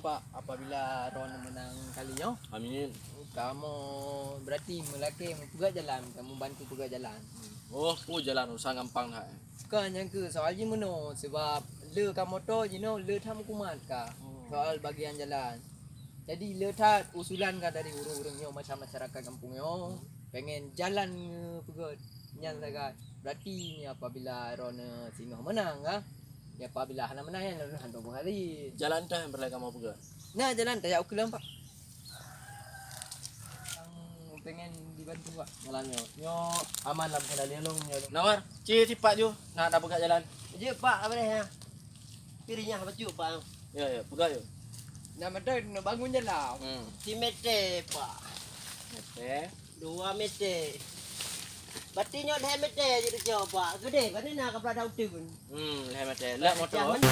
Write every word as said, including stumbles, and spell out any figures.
Pak, apabila droeneuh meunang kali nyoe, amin, kamoe berarti meulakée meupeugöt jalan, kamoe bantu peugöt jalan. Oh, oh, jalan usah gampang that. Kon nyang keuh, soal jih meunoe, sebab le ka moto jinoe le that meukumat ka. Oh. Soal bagian jalan. Jadi le that usulan ka dari ureuëng-ureuëng nyoe, macam masyarakat kampung nyoe, pengen jalan ngeupeugot nyan sagai. Berarti ni apabila droeneuh singoh meunang ka, ni apabila hana meunang nyan droeneuh hantom kali. Jalan teuh nyang peureulée kamoe peugot. Nah, jalan teuh jak ukeue lom, Pak. Ang pengen dibantu, Pak. Jalan nyoe. Nyoe aman lah, bukan dari lôn nyoe. Nawar, ci sipak ju, nak dah peugah jalan. Jeuet, Pak, apa deh, ya? Pih rinyah bacut, Pak. Ya, ya, peugah, ya. Nah, mantap, nak bangun jalan. Hmm. Simeter, Pak. Meter. Dua meter. Berarti nyoe lhèe meter je tu, Pak. Gede, kan ni nak kepala daun tu pun. Hmm, lhèe meter. Lak motor. Mana?